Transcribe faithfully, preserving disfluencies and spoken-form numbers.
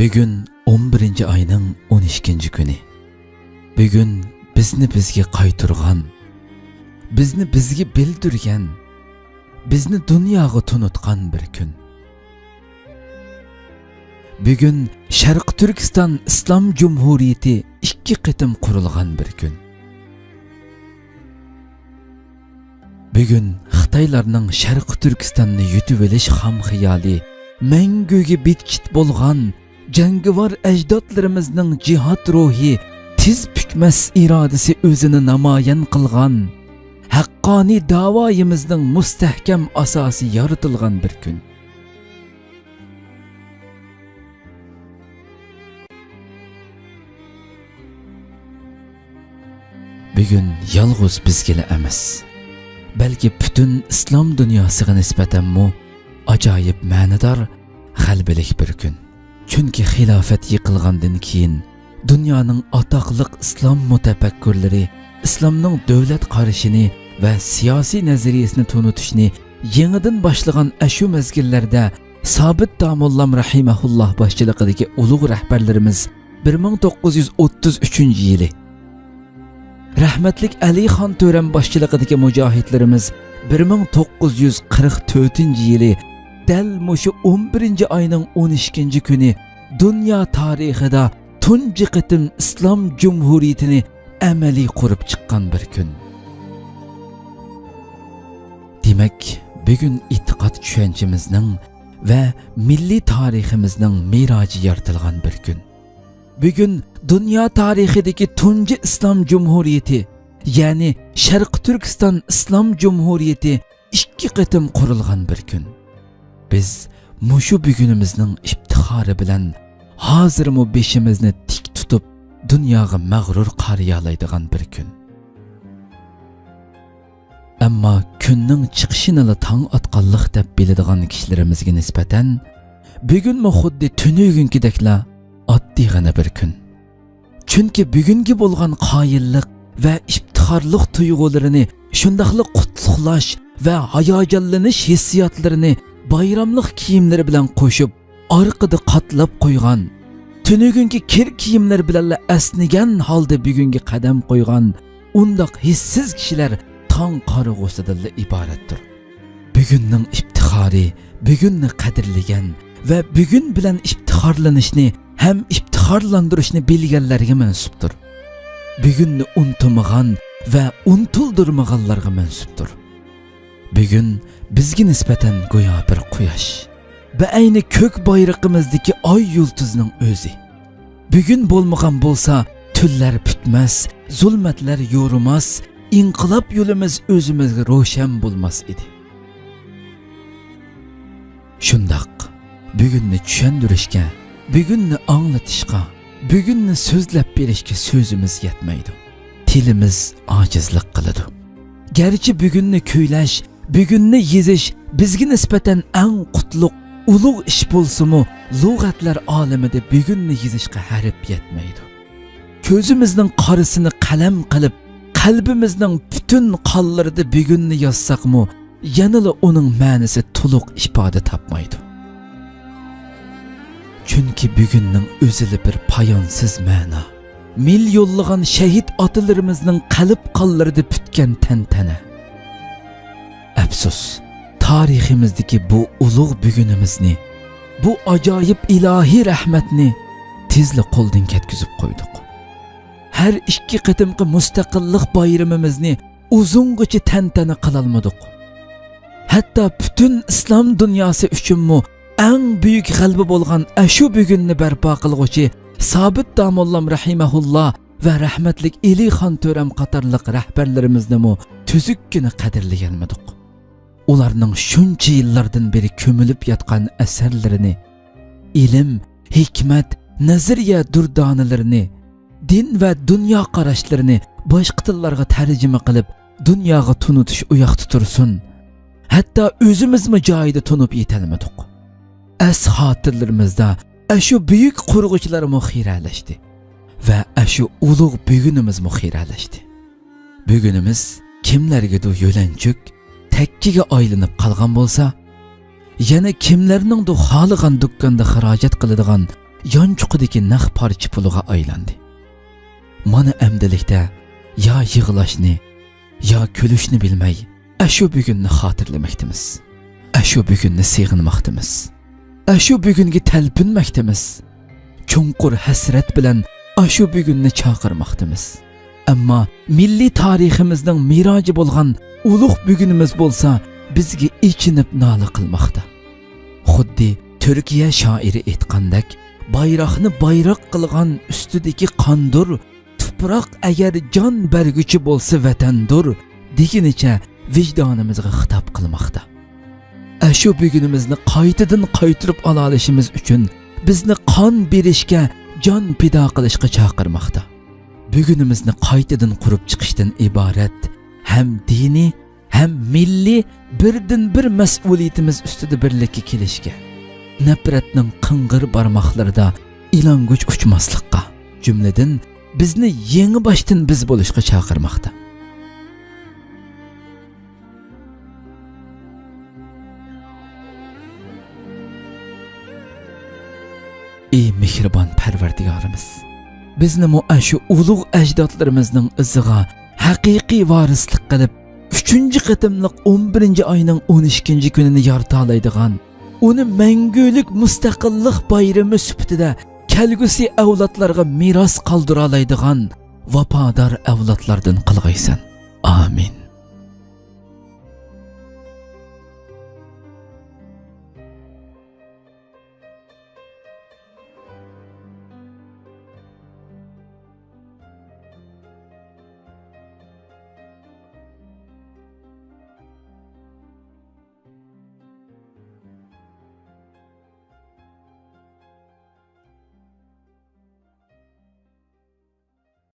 بۈگۈن ئون بىرىنچى ئاينىڭ ئون ئىككىنچى كۈنى. بۈگۈن بىزنى بىزگە قايتۇرغان، بىزنى بىزگە بىلدۈرگەن، بىزنى دۇنياغا تونۇتقان بىر كۈن. بۈگۈن شەرقىي تۈركىستان ئىسلام جۇمھۇرىيىتى ئىككى قېتىم قۇرۇلغان بىر كۈن. بۈگۈن خىتايلارنىڭ شەرقىي تۈركىستاننى يۇتۇۋېلىش خام خىيالى، مەڭگۈگە بىتچىت بولغان جەڭگىۋار ئەجدادلىرىمىزنىڭ جىھاد روھى، تىز پۈكمەس ئىرادىسى ئۆزىنى نامايان قىلغان، ھەققانىي داۋايىمىزنىڭ مۇستەھكەم ئاساسى يارىتىلغان بىر كۈن. بۈگۈن يالغۇز بىزگىلا ئەمەس، بەلكى پۈتۈن ئىسلام دۇنياسىغا نىسبەتەنمۇ ئاجايىپ مەنىدار، غەلىبىلىك بىر كۈن. چۈنكى خىلاپەت يىقىلغاندىن كېيىن، دۇنيانىڭ ئاتاقلىق ئىسلام مۇتەپەككۇرلىرى ئىسلامنىڭ دۆلەت قارىشىنى ۋە سىياسىي نەزەرىيىسىنى تونۇتۇشنى يېڭىدىن باشلىغان ئەشۇ مەزگىللەردە سابىت داموللام رەھىمەھۇللاھ باشچىلىقىدىكى ئۇلۇغ رەھبەرلىرىمىز بىر مىڭ توققۇز يۈز ئوتتۇز ئۈچىنچى يىلى، رەھمەتلىك ئەلىخان تۆرەم باشچىلىقىدىكى مۇجاھىدلىرىمىز بىر مىڭ توققۇز يۈز قىرىق تۆتىنچى يىلى دەل مۇشۇ ئون بىرىنچى ئاينىڭ ئون ئىككىنچى كۈنى دۇنيا تارىخىدا تۇنجى قېتىم ئىسلام جۇمھۇرىيىتىنى ئەمەلىي قۇرۇپ چىققان بىر كۈن. دېمەك، بۈگۈن ئېتىقاد چۈشەنچىمىزنىڭ ۋە مىللىي تارىخىمىزنىڭ مىراجى يارىتىلغان بىر كۈن. بۈگۈن دۇنيا تارىخىدىكى تۇنجى ئىسلام جۇمھۇرىيىتى، يەنى شەرقىي تۈركىستان ئىسلام جۇمھۇرىيىتى ئىككى قېتىم قۇرۇلغان بىر كۈن. بىز مۇشۇ بۈگۈنىمىزنىڭ ئىپتىخارى بىلەن ھازىرمۇ بېشىمىزنى تىك تۇتۇپ، دۇنياغا مەغرۇر قارىيالايدىغان بىر كۈن. ئەمما كۈننىڭ چىقىشىنىلا تاڭ ئاتقانلىق دەپ بىلىدىغان كىشىلىرىمىزگە نىسبەتەن، بۈگۈنمۇ خۇددى تۈنۈگۈنكىدەكلا ئاددىيغىنە بىر كۈن. چۈنكى بۈگۈنگە بولغان قايىللىق ۋە ئىپتىخارلىق تۇيغۇلىرىنى، شۇنداقلا قۇتلۇقلاش ۋە ھاياجانلىنىش ھېسسىياتلىرىنى بايراملىق كىيىملىرى بىلەن قوشۇپ، ئارقىدا قاتلاپ قويغان، تۈنۈگۈنكى كىر كىيىملىرى بىلەنلا ئەسنىگەن ھالدا بۈگۈنگە قەدەم قويغان ئۇنداق ھېسسىز كىشىلەر تاڭ قارىغۇسىدىنلا ئىبارەتتۇر. بۈگۈننىڭ ئىپتىخارى، بۈگۈننى قەدىرلىگەن ۋە بۈگۈن بىلەن ئىپتىخارلىنىشنى ھەم ئىپتىخارلاندۇرۇشنى بىلگەنلەرگە مەنسۇپتۇر. بۈگۈننى ئۇنتۇمىغان ۋە ئۇنتۇلدۇرمىغانلارغا مەنسۇپتۇر. بۈگۈن بىزگە نىسبەتەن گويا بىر قۇياش، بەئەينى كۆك بايرىقىمىزدىكى ئاي يۇلتۇزنىڭ ئۆزى. بۈگۈن بولمىغان بولسا، تۈنلەر پۈتمەس، زۇلمەتلەر يورۇماس، ئىنقىلاب يولىمىز ئۆزىمىزگە روشەن بولماس ئىدى. شۇنداق، بۈگۈننى چۈشەندۈرۈشكە، بۈگۈننى ئاڭلىتىشقا، بۈگۈننى سۆزلەپ بېرىشكە سۆزىمىز يەتمەيدۇ. تىلىمىز ئاجىزلىق قىلىدۇ. گەرچە بۈگۈننى كۈيلەش، بۈگۈننى يېزىش بىزگە نىسبەتەن ئەڭ قۇتلۇق، ئۇلۇغ ئىش بولسىمۇ، لۇغەتلەر ئالىمىدە بۈگۈننى يېزىشقا ھەرپ يەتمەيدۇ. كۆزىمىزنىڭ قارىسىنى قەلەم قىلىپ، قەلبىمىزنىڭ پۈتۈن قانلىرىدا بۈگۈننى يازساقمۇ، يەنىلا ئۇنىڭ مەنىسى تولۇق ئىپادە تاپمايدۇ. چۈنكى بۈگۈننىڭ ئۆزىلا بىر پايانسىز مەنا. مىليونلىغان شەھىت ئاتىلىرىمىزنىڭ قەلب قانلىرىدا پۈتكەن تەنتەنە. ئەپسۇس، تارىخىمىزدىكى بۇ ئۇلۇغ بۈگۈنىمىزنى، بۇ ئاجايىپ ئىلاھىي رەھمەتنى تېزلا قولدىن كەتكۈزۈپ قويدۇق. ھەر ئىككى قېتىمقى مۇستەقىللىق بايرىمىمىزنى ئۇزۇنغىچە تەنتەنە قىلالمىدۇق. ھەتتا پۈتۈن ئىسلام دۇنياسى ئۈچۈنمۇ ئەڭ بۈيۈك غەلىبە بولغان ئەشۇ بۈگۈننى بەرپا قىلغۇچى سابىت داموللام رەھىمەھۇللا ۋە رەھمەتلىك ئېلىخان تۆرەم قاتارلىق رەھبەرلىرىمىزنىمۇ تۈزۈككىنە قەدىرلىيەلمىدۇق. ئۇلارنىڭ شۇنچە يىللاردىن بېرى كۆمۈلۈپ ياتقان ئەسەرلىرىنى، ئىلىم، ھېكمەت، نەزەرىيە دۇردانىلىرىنى، دىن ۋە دۇنيا قاراشلىرىنى باشقا تىللارغا تەرجىمە قىلىپ، دۇنياغا تونۇتۇش ئۇياقتا تۇرسۇن، ھەتتا ئۆزىمىزمۇ جايىدا تونۇپ يېتەلمىدۇق. ئەس-خاتىرىلىرىمىزدە ئەشۇ بۈيۈك قۇرغۇچىلارمۇ خىرەلەشتى ۋە ئەشۇ ئۇلۇغ بۈگۈنىمىزمۇ خىرەلەشتى. بۈگۈنىمىز كىملەرگىدۇ يۆلەنچۈك، تەككىگە ئايلىنىپ قالغان بولسا، يەنە كىملەرنىڭدۇ خالىغان دۇكاندا خىراجەت قىلىدىغان يانچۇقىدىكى نەق پارچە پۇلىغا ئايلاندى. مانا ئەمدىلىكتە يا يىغلاشنى، يا كۈلۈشنى بىلمەي، ئاشۇ بۈگۈننى خاتىرىلىمەكتىمىز. ئاشۇ بۈگۈننى سېغىنماقتىمىز. ئاشۇ بۈگۈنگە تەلپۈنمەكتىمىز. چوڭقۇر ھەسرەت بىلەن ئاشۇ بۈگۈننى چاقىرماقتىمىز. ئەمما مىللىي تارىخىمىزنىڭ مىراجى بولغان ئۇلۇغ بۈگۈنىمىز بولسا بىزگە ئېچىنىپ نالە قىلماقتا. خۇددى تۈركىيە شائىرى ئېيتقاندەك، بايراقنى بايراق قىلغان ئۈستىدىكى قاندۇر، تۇپراق ئەگەر جان بەرگۈچى بولسا ۋەتەندۇر، دېگىنىچە ۋىجدانىمىزغا خىتاب قىلماقتا. ئاشۇ بۈگۈنىمىزنى قايتىدىن قايتۇرۇپ ئالالىشىمىز ئۈچۈن بىزنى قان بېرىشكە، جان پىدا قىلىشقا چاقىرماقتا. بۈگۈنىمىزنى قايتىدىن قۇرۇپ چىقىشتىن ئىبارەت ھەم دىنىي، ھەم مىللىي بىردىنبىر مەسئۇلىيىتىمىز ئۈستىدە بىرلىككە كېلىشكە، نەپرەتنىڭ قىڭغىر بارماقلىرىدا ئىلانگۈچ ئۇچماسلىققا، جۈملىدىن بىزنى يېڭى باشتىن بىز بولۇشقا چاقىرماقتا. ئى مېھرىبان پەرۋەردىگارىمىز، بىزنىمۇ ئاشۇ ئۇلۇغ ئەجدادلىرىمىزنىڭ ئىزىغا ھەقىقىي ۋارىسلىق قىلىپ، ئۈچىنچى قېتىملىق ئون بىرىنچى ئاينىڭ ئون ئىككىنچى كۈنىنى يارىتالايدىغان، ئۇنى مەڭگۈلۈك مۇستەقىللىق بايرىمى سۈپىتىدە كەلگۈسى ئەۋلادلارغا مىراس قالدۇرالايدىغان ۋاپادار ئەۋلادلاردىن قىلغايسەن.